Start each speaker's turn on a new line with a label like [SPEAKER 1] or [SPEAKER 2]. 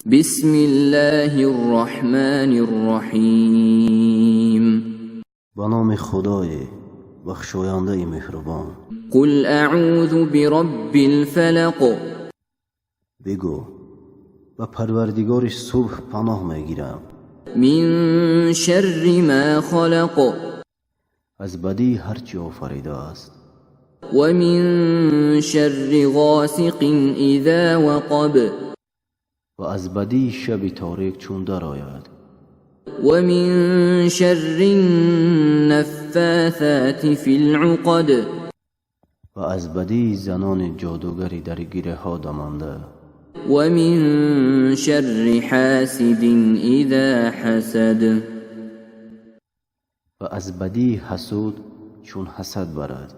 [SPEAKER 1] بسم الله الرحمن الرحيم.
[SPEAKER 2] Ба номи Худое бахшояндаи меҳрубон.
[SPEAKER 1] قل أعوذ برب الفلق.
[SPEAKER 2] Бигӯ: ба Парвардигори субҳ паноҳ мегирам.
[SPEAKER 1] من شر ما خلق.
[SPEAKER 2] Аз бадии ҳар чӣ офаридааст.
[SPEAKER 1] ومن شر غاسق إذا وقب.
[SPEAKER 2] Ва аз бадии шаби торик, чун дарояд.
[SPEAKER 1] ومن شر النفاثات في العقد.
[SPEAKER 2] Ва аз бадии занони ҷодугари дар гиреҳҳо даманда.
[SPEAKER 1] ومن شر حاسد إذا حسد.
[SPEAKER 2] Ва аз бадии ҳасуд, чун ҳасад барад.